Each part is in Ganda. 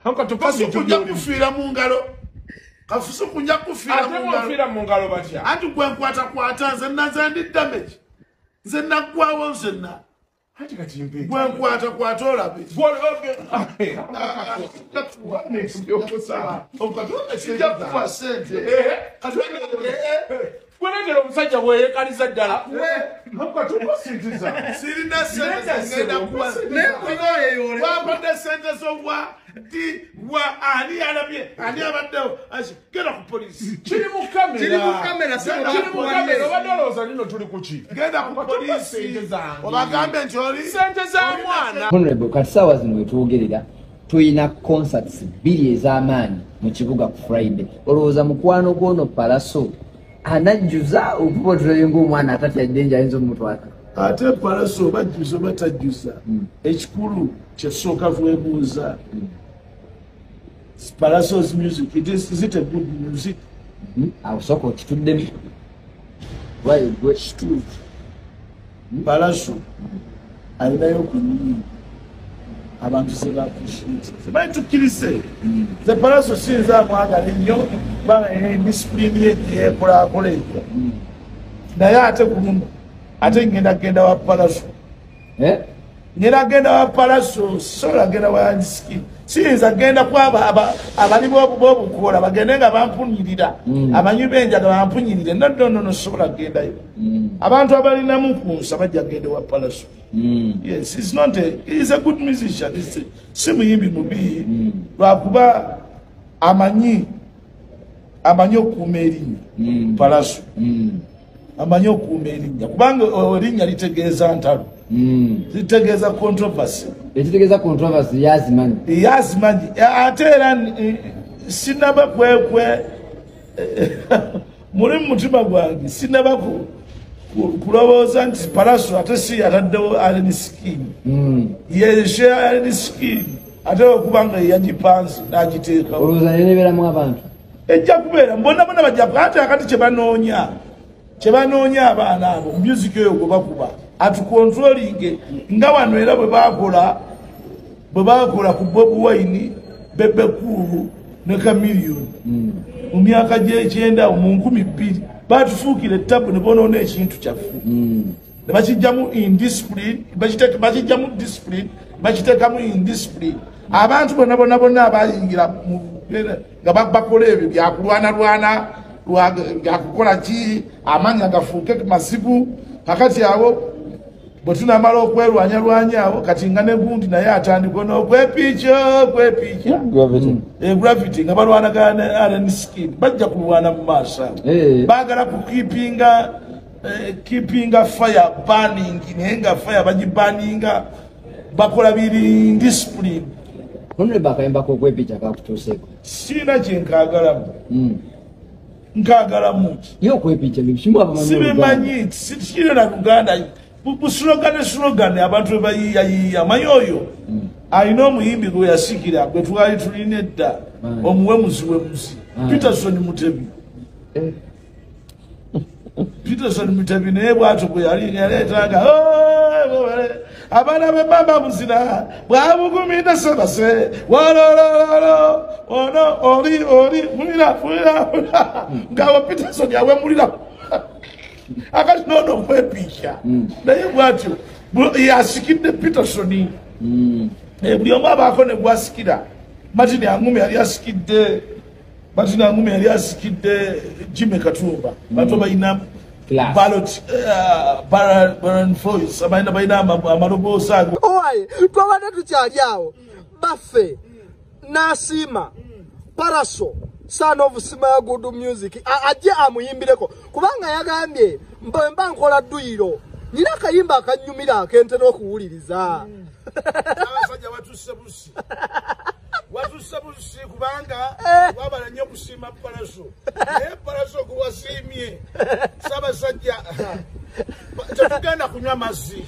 Kasuku nja kufiira mu ngalo. Kasuku nja kufiira mu ngalo. Ate mufiira mu ngalo batya? Anti gwe nkwatakwata nze nna ndi damage. Nze naggwawo nzenna. Anti kati mpe. Gwe nkwatakwata olabe. Sijja kukuwa ssente. Gwe omusajja bweyekaliza ddala. Sirina ssente zingenda kuwa. Wampadde ssente z'obwa ti wa ani yalabye ani abaddewo. Genda ku poliisi. Kiri mu kamera. Kiri mu kamera. Kiri mu kamera. Obadde olowooza nno tuli ku ki? Genda ku poliisi. Obagambe nti oli ssente za mwana. Honorable, kati ssaawa zino wetwogerera tulina concerts 2 ez'amaanyi mu kibuga ku Friday. Olowooza mukwano gw'ono Pallaso anajjuza okuba otulabe ng'omwana atatya ddenja ayinza omutwala? Ate Pallaso bajjuza oba tajjuza, ekikulu kyesooka kwebuuza, Pallaso's music, is it a good music? Awo sooka okituddemu. Kituufu. Pallaso alinayo ku nnyimba abantu ze baappreciate. Simanyi tukkirize. Nze Pallaso siyinza amwagala ennyo kubanga discipline ye gyeyekolaakola egyo. Naye ate ku luno ate ngenda genda wa Pallaso. Ngenda genda wa Pallaso, sisobola genda wa Alien. Siyinza genda kwabo abali b'obukola bagende nga bampunyirira. Abanywi b'enjaga bampunyirire. No, no, no, sisobola kugendayo. Abantu abalinamu kunsa bajja kugenda wa Pallaso. Yes, he's not a, he's a good musician. Si muyimbi mubi. Lwakuba amanyi okuuma erinnya. Pallaso. Amanyi okuuma erinnya. Kubanga erinnya litegeeza ntalo. Litegeeza controversy. Ekitegeeza controversy yazimanyi. Yazimanyi. Ate era sinaba kwekwe muli mu mutima gwange sinaba kulowooza nti Pallaso ate si ataddewo Alien Skin. Ye Alien Skin ate okuba nga yagipanze n'agiteekawo. Olowooza nenebeeramu abantu? Ejja kubeera bonna bonna bajja ate akati kye banoonya abaana abo music eyo gwe bakuba atucontrolling nga wano era bwe bakola ku Bobi Wine, Bebe Cool ne Chameleone mu myaka gy'ekyenda mu 2000 batufuukira ettabu ne bonoona ekintu kyaffe. Ne bakijjamu indiscipline, bakijjamu discipline, bakiteekamu indiscipline. Abantu bonna bonna bonna abayingira nga bakola ebyo byakulwanalwana byakukola ki amanya gafuuke mazibu. Kakati awo bwe tunamala okwerwanyalwanya awo kati nga ne gundi naye atandika n'okwepiica kwepiica Gravity nga balwanagana ne Alien Skin bajja kulwana mu maaso awo. Baagala ku keepinga fire burning naye nga fire bagibaninga bakola biri indiscipline. Honorable akayimba k'okwepiica kakutuuseeko? Sirina kye nkaagalamu. Nkaagalamu ki? Ye okwepiica bikimu abamanyi Sibimanyi, sikiri na Luganda. Buslogan slogan abantu bwe bayiiyayiiya. Manyi oyo alina omuyimbi gwe yasikira gwe twali tulina edda omuwemuzi wemuzi Peterson Mutebi. Peterson Mutebi naye bw'atyo bwe yali yaleetanga abaana b'emmamba muzira bwabugumidde sebase walolololo ono oli oli mulira mulira ng'awo Peterson awemulira akati noono okwepiica naye bw'atyo yasikidde Peterson. Buli omu abaako ne gwasikira. Martin Angume yali asikidde Martin Angume yali asikidde Jimmy Katumba. Bantu balina ballot baron voice abalina balina amaloboozi ago. Owaye twabadde tukyali awo baffe n'asiima Pallaso son of Smile Good Music ajje amuyimbireko kubanga yagambye mba nkola dduyiro nina akayimba akanyumira akentera okuwuliriza. Abasajja batusse busi. Watusse busi kubanga wabala nnyo okusiima Pallaso. Naye Pallaso guwasiimye. Ssaabasajja tetugenda kunywa mazzi.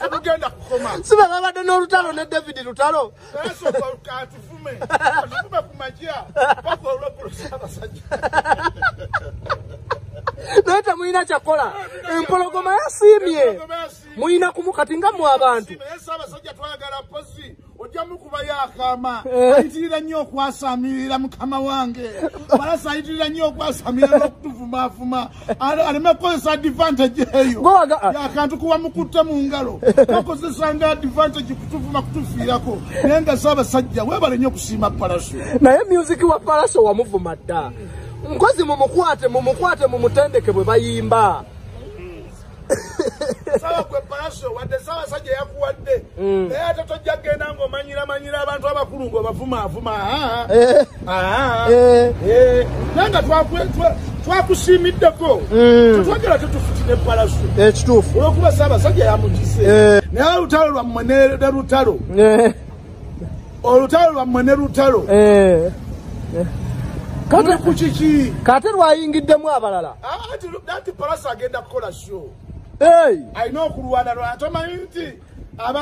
Tetugenda kukoma. Si be babadde n'olutalo ne David Lutalo. Pallaso atufume. Atufume ku makya paka olweggulo Ssaabasajja. Naye temulina kyakola. Empologoma yasiimye. Mulina kumukati nga mmwe abantu. Naye Ssaabasajja twagala mpozi ojja Ojja mukubayo akaama. Ayitirira nnyo okwasamirira mukama wange. Pallaso ayitirira nnyo okwasamirira n'okutuvumaavuma. Aleme kukozesa advantage eyo. Akantu kuba mukutte mu ngalo. Bakozesanga advantage kutuvuma kutufiirako. Naye nga Ssaabasajja weebale nnyo okusiima Pallaso. Naye music wa Pallaso wamuvuma dda. Nkozi mumukwate mumukwate mumutendeke bwe bayimba. Sawa gwe Pallaso wadde Ssaabasajja yakuwadde. Naye ate tojja kugenda ng'omanyira abantu abakulu ng'obavumaavuma. Naye nga twakusiimiddeko. Tetwagala tetufutire Pallaso. Ekituufu. Olw'okuba Ssaabasajja yamugise. Naye olutalo lwammwe ne Lutalo. Olutalo lwammwe ne Lutalo. Kati ku kiki? Kati lwayingiddemu abalala. Anti Pallaso agenda kukola show. Hey! Alina okulwana lwana tomanyi nti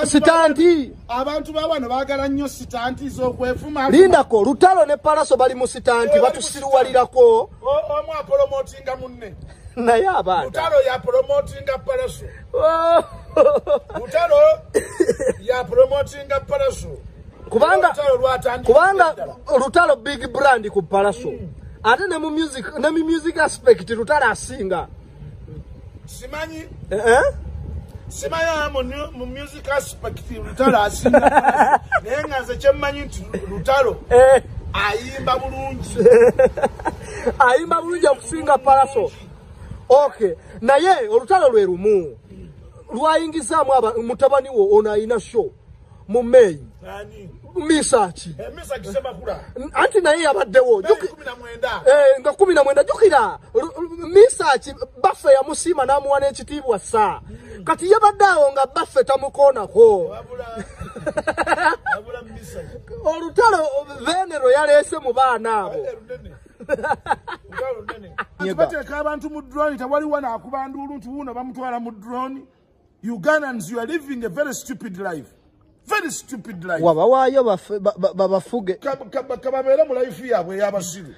sitanti abantu ba wano baagala nnyo sitanti z'okwefuma. Lindako Lutalo ne Pallaso bali mu sitanti batusiruwalirako. Omu apolomotinga munne. Naye abaana. Lutalo yapolomotinga Pallaso. Lutalo yapolomotinga Pallaso. Kubanga Lutalo big brand ku Pallaso. Ate ne mu music aspect Lutalo asinga. Simanyi simanyi mu music aspect Lutalo asinga. Naye nga nze kyemmanyi nti Lutalo ayimba bulungi. Ayimba bulungi okusinga Pallaso. Okay, naye olutalo lwe lumu lwayingizaamu mutabani wo ono alina show mu May. Misaki. Misaki Semakula. Anti naye yabaddewo. 19. Nga 19 jjukira Misaki baffe yamusiima n'amuwa n'ekitiibwa ssa. Kati yabadde awo nga baffe tamukoonako. Wabula Misaki. Olutalo Venero yaleese mu baana abo. Bateeka abantu mu drone tewaliwo n'akuba nduulu nti wuuno bamutwala mu drone. Ugandans, you are living a very stupid life. Very stupid life. Wabawaayo babafuge. Kababeera mu life yaabwe ey'abasiru.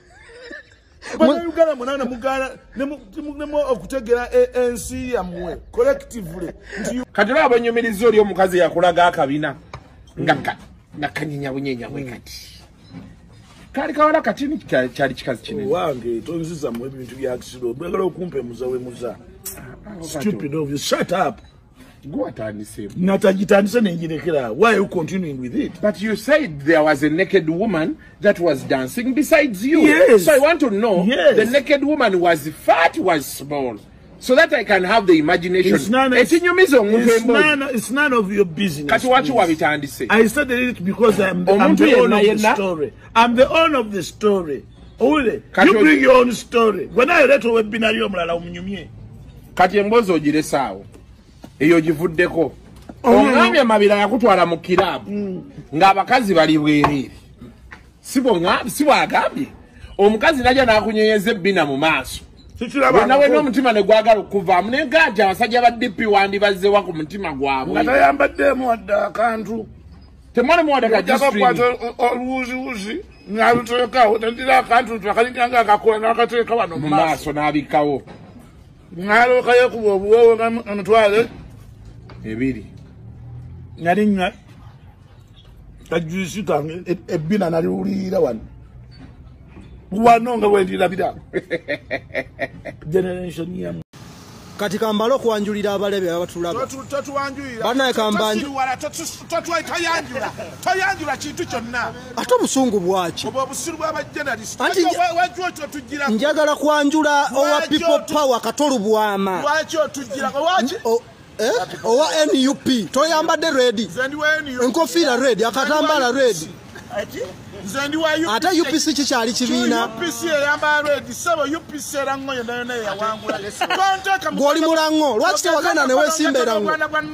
Bannayuganda munaana mugaana nemu okutegeera ensi yammwe collectively. Kati olaba bwenyumiriza oli omukazi yakulaga akabina nga kanyinya bunyenya bwe kati. Kali kawala katini kyali kikazi kinene. Wange tonziza mu ebintu bya kisiro. Oyagala okumpa emuza wemuza. Stupid of you. Shut up. Why are you continuing with it? But you said there was a naked woman that was dancing besides you. Yes. So I want to know, yes. The naked woman was fat, was small, so that I can have the imagination. It's none of your business. I started it because I'm the owner of the story. I'm the owner of the story. Ole, you bring your own story. When I read a webinar, Kati emboozi ogiresaawo. Eyo givuddeko. Omwami Amabira yakutwala mu kiraabu ng'abakazi bali bwereere. Si bw'agambye. Omukazi najja n'akunyenyeza ebbina mu maaso. Wena wena omutima ne gwagala okuvaamu naye ng'ati abasajja ba DP wandibazzewa ku mutima gwabwe. Nga tayambaddeemu wadde akantu. Temwalimu wadde ka G-string. Oluwuziwuzi n'aluteekawo tendira akantu nti akanyingira ng'akakola n'akateeka wano mu maaso n'abikkawo. N'alookayo kuba obuwoowo emitwalo ebiri. Nali nnywa kajuisi kange ebbina naliwulira wano. Wano nga bwendirabira. Generation yamu. Kati kambale okuwanjulira abalabe abatulaba. Totuwanjulira. Bannaye kambanju. Toyanjula. Toyanjula kintu kyonna. Ate obusungu bwaki? Obwo obusiru bw'abajournalist. Wajja otujjirako. Njagala kwanjula owa People Power Kato Lubwama. Lwaki otujjirako? Lwaki? Owa NUP. Toyambadde red. Enkofiira red, akatambala red. Ate UPC kikyali kibiina. UPC eyambala red, ssebo UPC era ngo yonna yonna eyawangula. Gw'oli mulango, lwaki tewagenda ne weesimba erango?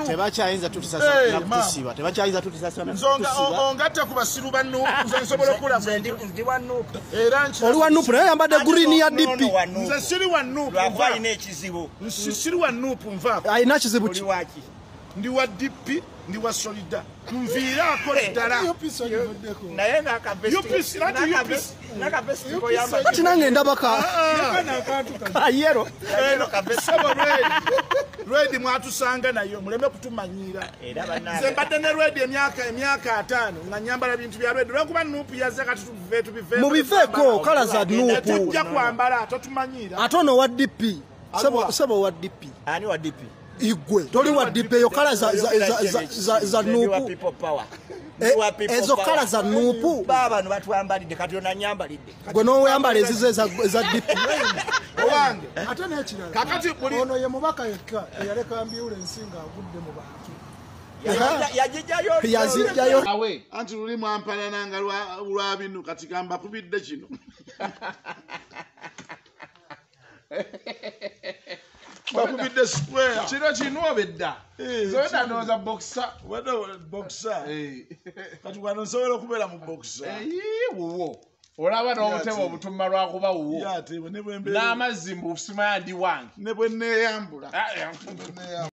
Tebakyayinza tutusasula kutusiba. Tebakyayinza tutusasula kutusiba. Ongatta ku basiru ba NUP, nze nsobola okulaba. Ndi wa NUP. Era nki. Oli wa NUP naye oyambadde green ya DP. Nze siri wa NUP. Lwakuba alina ekizibu. Siri wa NUP nvaako. Alina kizibu ki? Oli waki? Ndi wa DP, ndi wa Solida. Nviiraako ddala. Naye Kati nange ndaba ka yellow. Redi mwatusanga nayo muleme kutumanyiira. Era bannange. Nze mbadde ne Redi emyaka 5 nga nyambala bintu bya Redi. Lwakuba Nuupu yazze kati tubive tubive. Mubiveeko kala za Nuupu. Tujja kwambala totumanyiira. Ate ono wa DP. Sebo wa DP. Ani wa DP? Igwe toli wa DP eyo kala za Nuupu. People power. Ezo kala za Nuupu. Baba no batwambalidde kati ona nyambalidde. Gwe n'oyambala ezizo eza DP. Owange. Ate n'ekirala. Kakati buli ono ye mubaka yekka eyaleka ambulensi ng'agudde mu bantu. Yagijjayo. Yazijjayo. Awe. Anti luli mwampalananga lwa binu kati gamba kubidde kino. Bakubidde square. Kino kinwobedda. Zoeda ndowooza boxer. Wada boxer. Kati wano nsobola okubeera mu boxer. Wuwo. Olaba n'obutebe obutumma lwakuba wuwo. N'amazzi mbu simanya ndi wange. Ne bwe neeyambula.